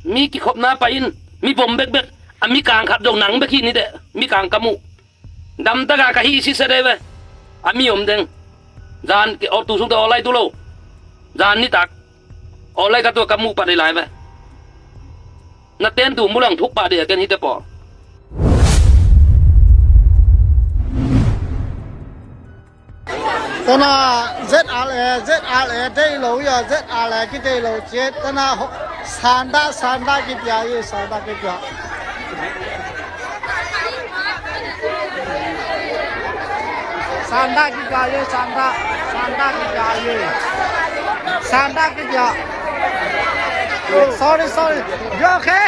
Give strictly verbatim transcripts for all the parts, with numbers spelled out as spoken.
Mi kikhopna pai in, mi vom bekbek, a mikang khat zong nang bek hi ni teh, mikang ka muh. Damtaka ka hih sisa dei ve. A mi om deng. Zan ke aw tu sung te aw lai tu lo. Zan nitak aw lai ka tua ka muh pat dei lai ve. Na ten tu mulang thuk pah dei a ken hite pawl. Tana Z R A, Z R A dei lo ya, Z R A kidei lo ciat. Tana ho-, sanda, sanda kipia ye, sanda kipia. Sanda kipia ye, sanda, sanda kipia ye. Sanda kipia. Oh, sorry, sorry. You okay?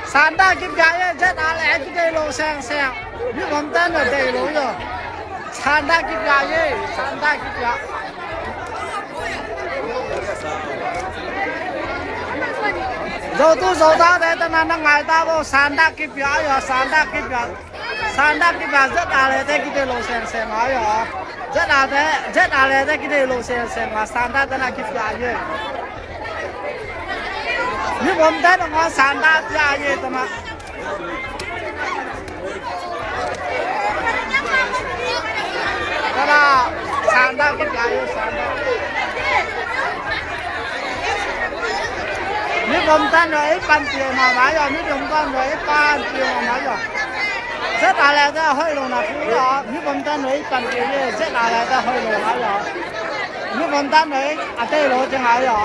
Sanda kipia ye, Z R A kidei lo seng seng. Mi vom tan na dei lo yo. Sanda kipia ye, sanda kipia. Zo tu zo ta de ta na na ngai ta bo, sanda kipia yo, sanda kipia. Sanda kipia Z R A te kidei lo seng seng a yo. Z R A te, Z R A te kidei lo seng seng a, sanda ta na kipia ye. Mi vom tan na sanda pia ye ta na. Kala, sanda kipia ye, sanda. Mi vom tan no ei panpih mahmah yo, mi vom tan no ei panpih mahmah yo. Z R A te hoih lo na thu yo, mi vom tan no ei panpih ye, Z R A te hoih lo na yo. Mi vom tan no ei, a tei lo ciang a yo.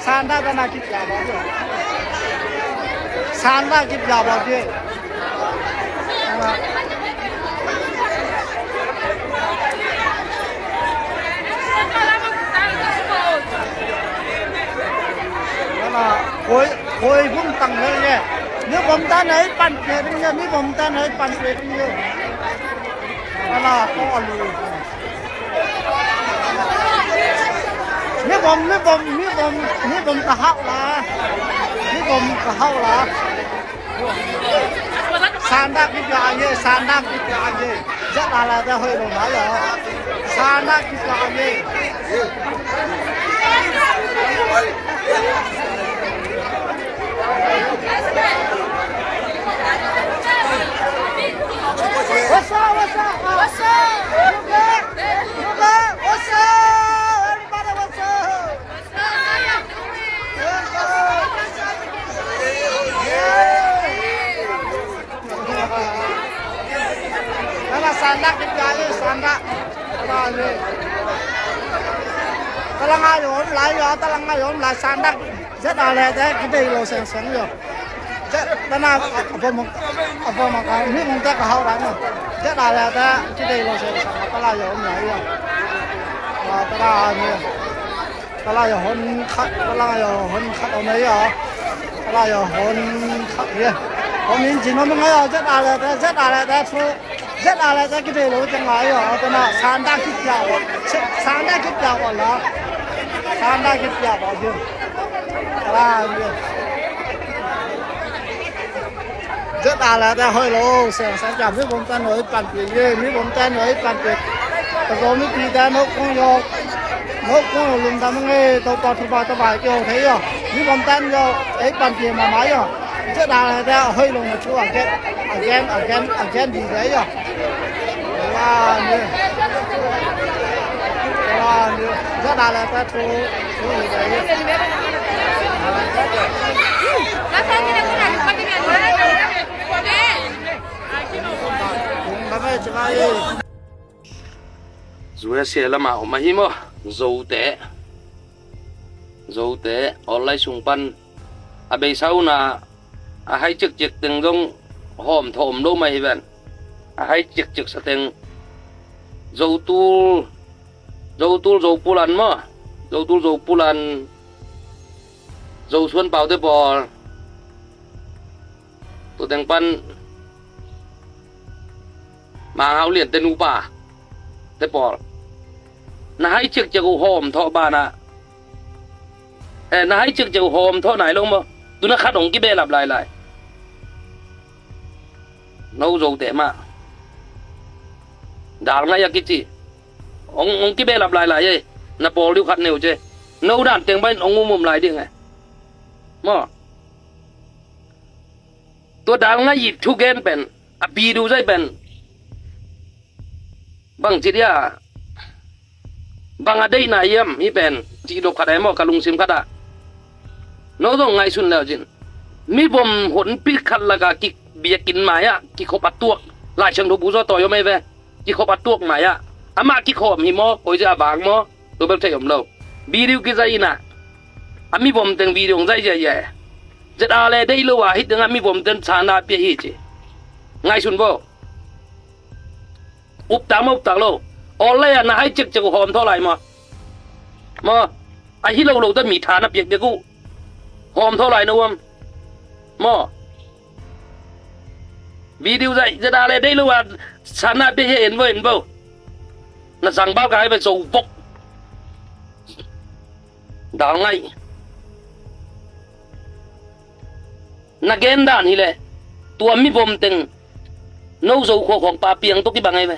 Sanda ta na kipia ba ye. Sanda kipia ba ye. Ala, koi, koi bung tang le ye. Mi vom tan ei panpih ding ye, mi vom tan ei panpih ding ye. Ala, ko alu. Mi vom, mi vom, mi vom, mi vom ka hauh la. Mi vom ka hauh la. Sanda kipia ye, sanda kipia ye. Z R A te hoih lo na yo. Sanda kipia ye. What's up, what's up? What's up? You good? You good? What's up? Everybody, what's up? Tala sanda kipia ye, sanda. Tala ye. Tala ngai om lai yo, tala ngai om lai sanda. Z R A te kidei lo seng seng yo. Z, tana, a vom, a vom, a mi vom te ka hau lai no. Z R A te kidei lo seng seng, tala yo om lai yo. Tala ye. Tala yo hon khat, tala yo hon khat om lai yo. Tala yo hon khat ye. Hon in jin om lai yo, Z R A te, Z R A te thu. Z R A te kidei lo ciang a yo, tana sanda kipia. Sanda kipia la. Sanda kipia ba ye. Tala ye. Z R A te hoih lo seng seng ciang mi vom tan no ei panpih ye, mi vom tan no ei panpih. Ka Zomi pi te no kong yo, no kong yo lungdam nge, Topa thupha tawh vai kei ho thei yo. Mi vom tan yo ei panpih mahmah yo. Z R A te hoih lo na thu a gen, a gen, a gen, a gen di thei yo. Tala ni. Tala ni. Z R A te thu, thu ni thei yo. U S A lama om ahi maw? Zote, Zote online sung pan a beisa un a, a hai cikcik teng zong hawm thawm lo mah hi ven. A hai cikcik sa teng Zotul, Zotul Zopulan maw? Zotul Zopulan, Zosuan Pau te pawl. Tua teng pan Mang Hau Lian te nupa te pawl. Na hai cikcik uh hawm thawh banah. Eh, na hai cikcik uh hawm thawh nai lo maw? Tuna khat hong kibehlap lailai. No Zote mah. Dal ngaih a kici. Hong, hong kibehlap lailai ei. Na pawl diu khat neu ce. No dan teng bain hong umum lai ding eh. Maw? Tua dal ngai i thugen pen, a video zai pen bang ci dia, bang a deihna hiam hi pen, ci dok khat ai maw, ka lungsim khat ah. No zong ngaihsun leu cin. Mi vom honpi khat laka ki biakinn mai-ah kikhop a tuak, Lai Siangtho bu zaw tawi om ei ve. Kikhop a tuak mai-ah amah kikhawm hi maw, koi zia a vang maw, tua bel thei om lo. Video kizai inah a mi vom teng video hong zai ziaia. Zet a le dei lo a hih tengah mi vom ten sana pia hi ci. Ngaihsun bo. Uptak maw, uptak lo? Awllai a na hai cekcek uh hawm thaw lai maw? Maw? A hi lo lo ta mi tha na piak piak uh hawm thaw lai na uam? Maw? Video zai zet a le dei lo a sana pia hi en bo, en bo. Na zang bal ka hai ve zo vok. Dal ngai. Na gen dan hileh tua mi vom teng no zo khua khawng pa piang tawh kibang ai ve.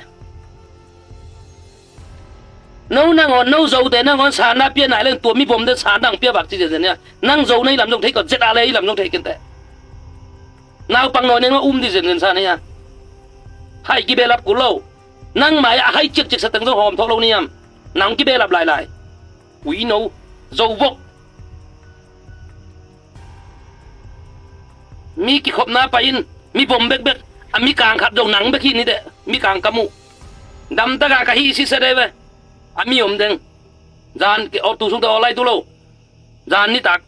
No nangawn, no zote nangawn sana pia nai leng tua mi vom teng sana ang pia vak ci zenzen ia. Nang zo na i lam zong thei kawh, zet a le i lam zong thei kenteh. Naupang nawi neng a um di zenzen sana ia. Hai kibehlap kul lo. Nang mai a hai ciakciak sa teng zong hawm thawh lo niam. Nang kibehlap lailai. Ui no, zo vok. Mi kikhopna pai in, mi vom bekbek, a mi kang khat zong nang bek hi ni deh, mi kang ka muh. Damtaka ka hi sisa deh ve. A mi om deng. Zan ki aw tu sung te awlai tu lo. Zan nitak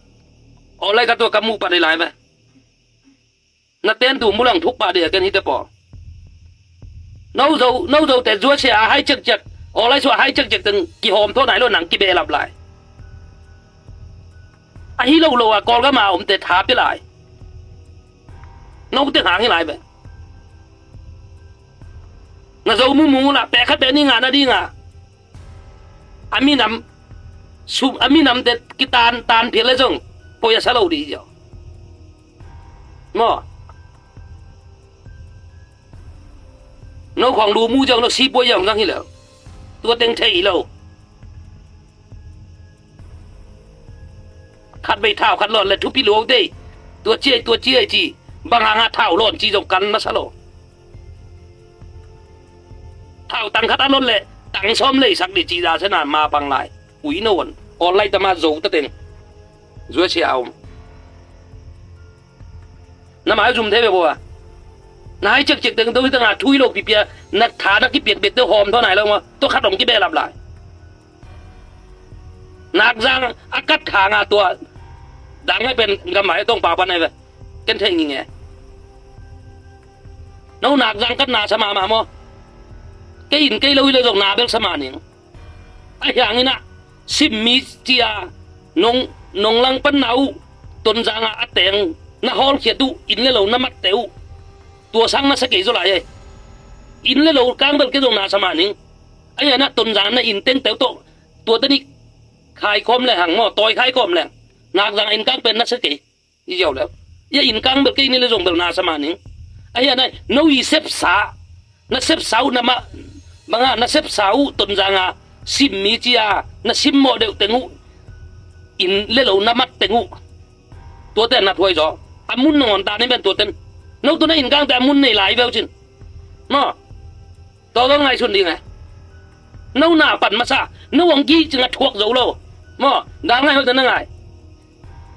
awlai ka tua ka muh pat hi lai ve. Na ten tu mulang thuk pah dih a ken hite paw. No zo, no zo te zuasia a hai ciakciak, awlai sua a hai ciakciak teng kihawm thaw nai lo nang kibehlap lai. A hi lo lo a Kawlgam a omte tha pia lai. No teng hang hi lai ve. Na zo mumung uh lah pekhat pek ni ngah na ding a. A minam sum, a minamte kitan tan phial le zong poi a sa lo dih ziau. Maw? No khawng lu mu ziau, no si poi ziau zang hi lo. Tua teng thei hi lo. Khat bei thau khat lawn le thupi luau dei. Tua ciai, tua ciai ci. Bang hanga thau lawn ci zong kan masa lo. Thau tang khat a lawn le tang sawm leisak dih ci za sena ma pang lai. Ui no on. Online tama zo ta teng. Zuasia a om. Na mai zum thei ve bo a. Na hai ciakciak teng do hi tanga thui lo pipia. Na tha na kipiak bek te hawm thaw nai lo ma. Tua khat ong kibehlap lai. Nakzang a kat khanga tua dang ngai pen gamai tong pau pan nai ve. Ken thei nginge. No nakzang kat na sa mahmah maw? Kei in kei lo hi le zong na bel sa mah ning. A hiangin ah simmi cia nong, nong langpan na uh Tonzanga a teng na hawlkhiat uh in le lo na matte uh. Tua sang na sa kei zaw lai ei. In le lo kang bel kei zong na sa mah ning. A hianah Tonzanga na in tengteu tawh tua tani khai khawm le hang maw, tawi khai khawm le hang. Nakzang a in kang pen na sa kei. I ziau leu. Ia in kang bel kei ni le zong bel na sa mah ning. A hianah no i sepsa. Na sepsa uh na mah. Banga na sepsa uh Tonzanga simmi cia na simmawh deuh teng uh. In le lo na mat teng uh. Tuate na thuai zaw. A mun nangawn ta ni ben tuaten. No tu na in kangte a mun nei lai veu cin. Maw? Tawlon ngaihsun ding e. No na pan masa no ang gih cingah thuak zo lo. Maw? Dal ngai hoih ta na ngai.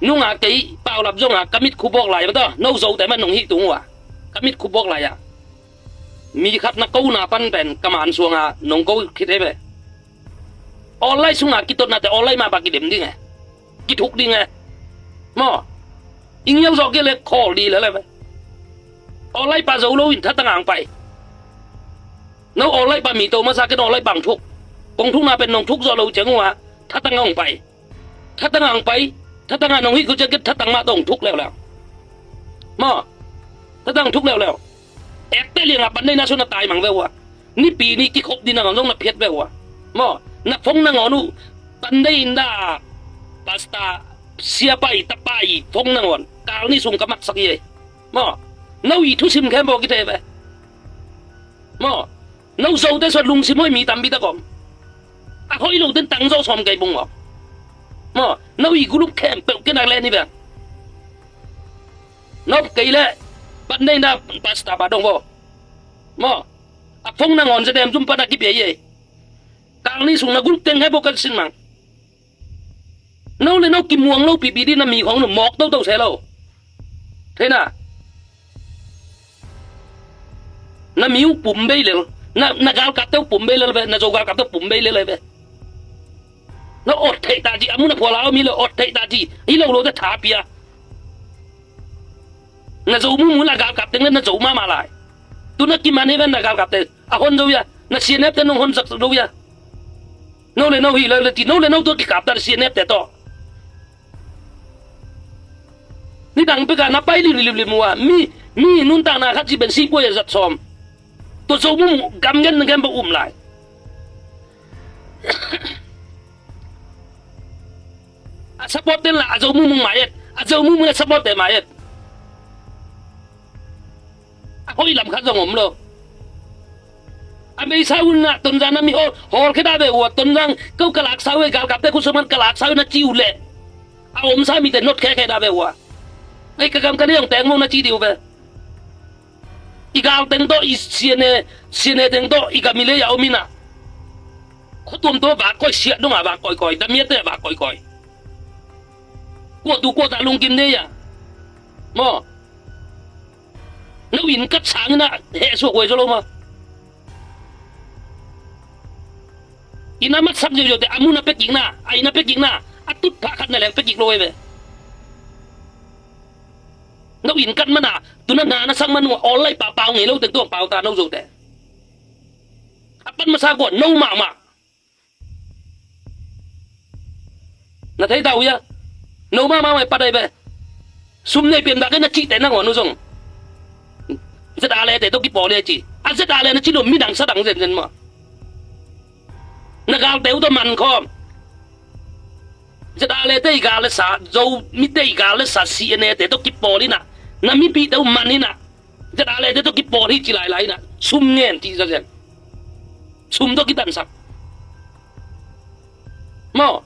Nunga kei paulap zonga ka mit khubawk lai mata no zote man nong hih tung uh a. Ka mit khubawk lai a. Mi khat na kona pan pen ka man suanga nong ko khit ei ve. Online sunga kitotnate online mah bak kidem ding e. Kithuk ding e. Maw? I ngiau zawh kei le khawl dih lele ve. Online pa zo lo in thatang ang pai. No online pa mi to masa ken online pa ang thuk. Kong thukna pen nong thuk zawh lo ciang uh a thatang ang pai. Thatang ang pai. Thatang a nong hih ko ciang ken thatang mah tong thuk leuleu. Maw? Thatang thuk leuleu. Ekte lianga pan nei na suna tai mang ve uh a. Nipi ni kikhop dina ngang zong na phiat ve uh a. Maw? Na phone nangawn uh pan nei inda. Pasta siapai tapai phone nangawn kal ni sung ka matsak hi ei. Maw? No i thusim khempeuh kithei ve. Maw? No zote suat lungsim hoih mi tampi tak om. A hoih loten tang zawh sawm kei bung maw? Maw? No i gulup khempeuh kenak len hi ve. Nop kei leh, pan nei na pasta pa dong bo. Maw, a phone nangawn zedem zum pan a kipia ei. Kang ni sung na gulh teng he bo kan sin mang. No le no kimuang lo pipi di na mi khong nu mawk toto se lo. Thei na. Na mi uh pum bei lel. Na, na galkapte uh pum bei lel ve. Na Zo galkapte uh pum bei lel ve. Na ot theih ta ci, a mun a phual a om hi lo ot theih ta ci. Hi lo lo te tha pia. Na Zo mumu la galkap teng le na Zo mahmah lai. Tu na kiman hi ven na galkapte. A hon zo ia. Na C N F te nong hon sak zo ia. No le no hi lo le ci, no le no tua kikap ta C N F te tawh. Nidang peka na pai limlimlim ua. Mi, mi nuntakna khat ci ben si puai a zat sawm. Tua Zo mumu gam gen na gen ba um lai. A support ten la a Zo mumu mai et. A Zo mumu na support te mai et. A hoih lam khat zong om lo. A meisa un na Tonzang na mi hawl, hawl kheda ve ua Tonzang kau ka lak sau e galkapte khusuman ka lak sau e na ci uh leh. A omsa mite not khe kheda ve ua. Ei ka gam ka ne zong teng mo na ci diu ve. I gal teng tawh, i C N A, C N A teng tawh, i gam i lei a om inah. Khuatuam tawh vak koih siah dongah vak koihkoih, damiate vak koihkoih. Kuatu kuata lungkim nei ah. Maw. No inn kat sang inah heh suak huai zaw lo maw. Inn a matsak ziauziau te a mun a pekikna, a inn a pekikna, a tutphah khat na leng pekik lo ei ve. No inn kat mana, tuna na na sak manu a online pau pau ngei lo teng tuang pau ta no zo te. A pan masa kua no mahmah. Na thei ta uh ia. No mahmah mai pat ai ve. Sum nei pian dak e na cihte nangawn uh zong. Zet a le te tawh kipawl e ci. A zet a le na ci lo midang sadang zenzen maw. Na galte uh tawh man khawm. Zet a le te i gal le sa, Zo mite i gal le sa C N A te tawh kipawl inah. Na mipihte uh man inah. Zet a le te tawh kipawl hi ci lailai inah. Sum ngen ci zazen. Sum tawh kitansak. Maw.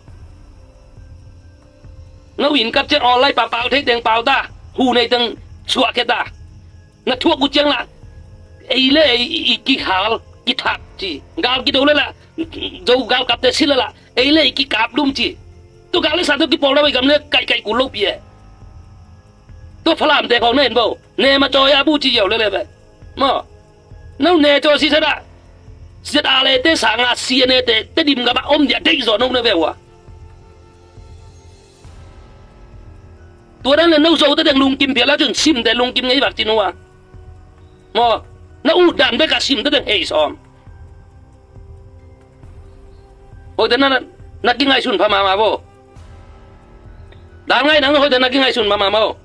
No inn kat ciang online pa pau thei teng pau ta. Hu nei teng suah khia ta. Na thuak uh ciang lah. Ei le ei i kihal, kithat ci. Gal kido le lah. Zo galkapte si le lah. Ei le ei kikap lum ci. Tu gal le sa tu kipawl na wei gam le kaihkaih kul lo pi e. Tu Falamte khawng na en bo. Ne ma caw ya bu ci yau le le ve. Maw. No ne caw si sa dah. Zet a le te sanga C N A te, te dim gam a om dia deih zaw no ne ve ua. Tua dan le no Zo te deng lungkim pia la cun sim te lungkim ngei vak ci no ua. Maw, na ut dan bek a sim te deng hei sawm. Hoih te na, na kingaihsun pha mama bo. Dan ngai nang hoih te na kingaihsun pha mama bo.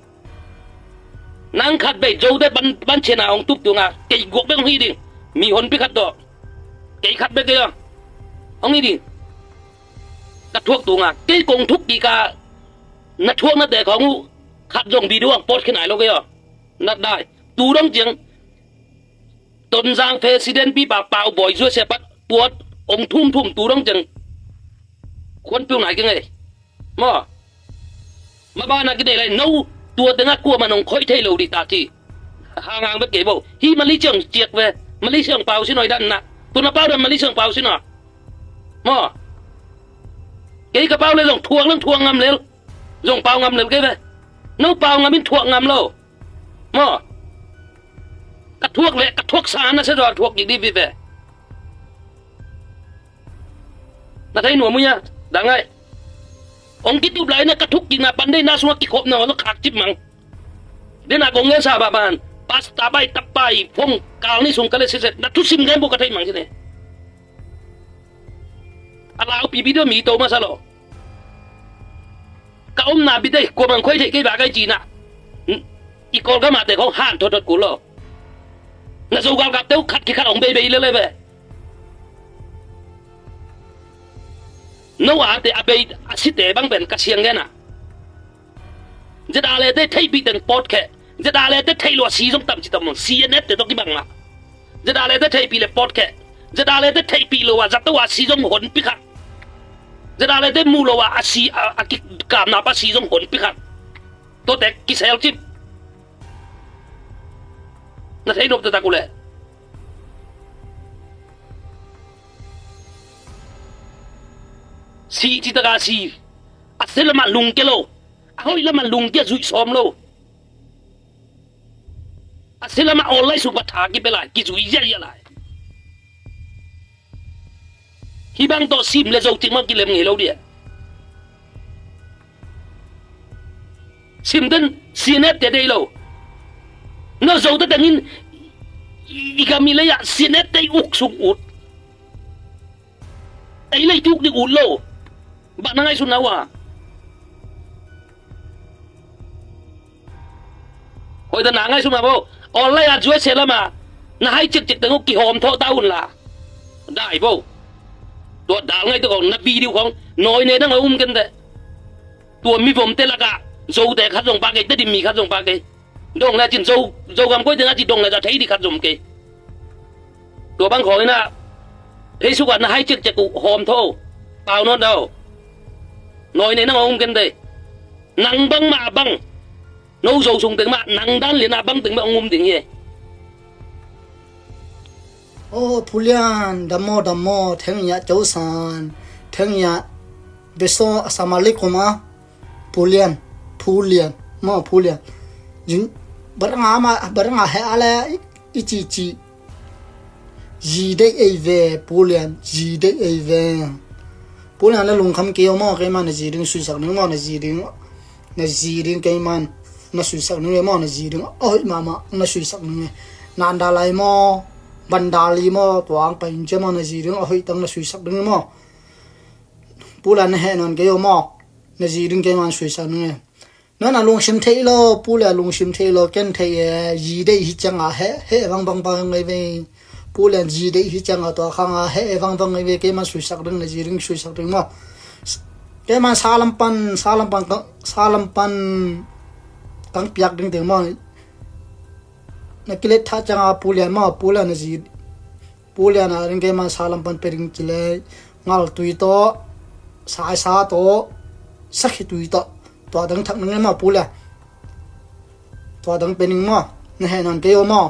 Nang khat bei Zo te ban, ban cena hong tup tunga, kei guak bek hong hi ding. Mi honpi khat tawh. Kei khat bek kei aw. Hong hi ding. Ka thuak tunga, kei kong thuk kik a, na thuak na te khawng uh, khat zong video ang pawt khin ai lo kei aw. Nat dai. Tu dong ciang. Tonzang President pipa Pau Bawi Zuasia pat puat ong thumthum tu dong ciang. Khuan piu nai kei ngei. Maw. Mabana kidei lai no tua tengah kuaman ong khoih thei lo dih ta ci. Hangang bek kei bo. Hi Malaysia ong ciak ve. Malaysia ong pau sin oi dan na. Tuna pau dan Malaysia ong pau sin aw. Maw. Kei ka pau le zong thuak leng thuak ngam lel. Zong pau ngam lel kei ve. No pau ngam in thuak ngam lo. Maw. Ka thuak le, ka thuak sa na se zaw thuak kik dih vive. Na thei nuam uh ia, dangai. Ong kitup lai na ka thuk kikna pan dei na sungah kikhop na ong khak cip mang. Dena kong ngen sa bah ban. Pasta bai tap bai phong kal ni sung ka le siset na thusim ngen bu ka thei mang sine. A lau pipi deuh mi to masa lo. Ka omna bit ei kuamang khoih theih kei bak ai cina. I Kawlgam ah te khong han thotthot kul lo. Na Zo galkapte uh khat kikhat hong beibei lele ve. No a te a bei a site bang pen ka siang gena. Zet a le te theihpih teng pawt kheh. Zet a le te theih lo a si zong tam ci tam lo. C N F te tawh kibang mah. Zet a le te theihpih le pawt kheh. Zet a le te theihpih lo a zato a si zong honpi khat. Zet a le te muh lo a a si a, a kikamna pa si zong honpi khat. Tua te kisel cip. Na thei nop taktak uh leh. Sih citaka si. A sia lamah lungkia lo. A hoih lamah lungkia zuih sawm lo. A sia lamah online sung pa tha kipia lai, kizui ziahziah lai. Hih bang tawh sim le zo cik mah kilem ngei lo dia. Sim den C N F te dei lo. No zo te tengin i gam i lei ah C N F te i uk sung ut. Ei lei tuk dik ut lo. Bah na ngaihsun na uh a. Hoih ta na ngaihsun ma bo. Online a zuai se lama na hai cikcik teng uh kihawm thawh ta un la. Dai bo. Tua dal ngai te kong na video kong noi ne dang a um ken te. Tua mi vom te laka zo te khat zong pa kei, te dim mi khat zong pa kei. Dong le cin zo, zo gam koi te na ci dong le za thei di khat zong kei. Tua bang khawng ina Facebook ah na hai cikcik uh hawm tho. Pau nawn dau. Noi nei nang a um ken dei. Nang bang mah bang. No zo sung teng mah nang dan lian ah bang teng mah a um ding hi. Oh, Pu Lian, dam maw, dam maw, theng ya, Josan, theng ya, beso, assalamu alaikum a, Pu Lian, Pu Lian, maw, Pu Lian. Jing, barang a ma, barang a he a le, i, i ci ci. Zi deih ei ve, Pu Lian, zi deih ei ve. Pu Lian na lungkham kei o maw, keima na zi ding suisak ding maw, na zi ding, na zi ding keiman na suisak ding ve maw, na zi ding a hoih mahmah na suisak ding ve. Nanda lai maw, bandali maw, tuang pai in cia maw, na zi ding a hoih tang na suisak ding ve maw. Pu Lian na heh nawn kei o maw, na zi ding keiman suisak ding ve. Nana lungsim theih lo, Pu Lian lungsim theih lo, ken theih e, zi deih hi cianga heh, heh vang vang vang ngei ve. Pu Lian zi deih hi cianga tua khanga heh vang vang ngei ve, keiman suisak ding, na zi ding suisak ding maw. Keiman sa lam pan, sa lam pan, sa lam pan kang piak ding ding maw. Na kilet tha cianga Pu Lian maw, Pu Lian na zi Pu Lian a ding keiman sa lam pan pe ding ci lei, ngal tui tawh, saisa tawh, sakhi tui tawh, tua dang thak ning e maw Pu Lian. Tua dang pe ning maw, na heh nawn kei o maw.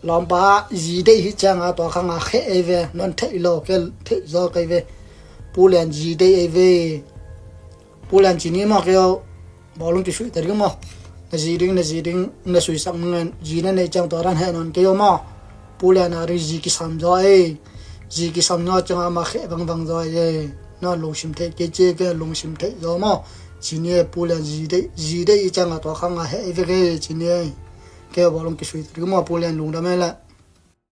Lawmpa zi deih hi cianga tua khanga heh ei ve, non theih lo, kei theih zaw kei ve. Pu Lian zi deih ei ve. Pu Lian ci ni maw kei o. Bawlung kisuih ta ding maw. Na zi ding, na zi ding, na suisak ning e, zi na neih ciang tua dan heh nawn kei o maw. Pu Lian a ding zi kisam zaw ei. Zi kisam zaw ciang a ma heh vang vang zaw ei. Na lungsim theih kei ci e, kei lungsim theih zaw maw. Ci ni e, Pu Lian zi deih, zi deih i cianga tua khanga heh ei ve kei ci ni e. Kei o bawlung kisuih ta ding maw, Pu Lian lungdam ei le.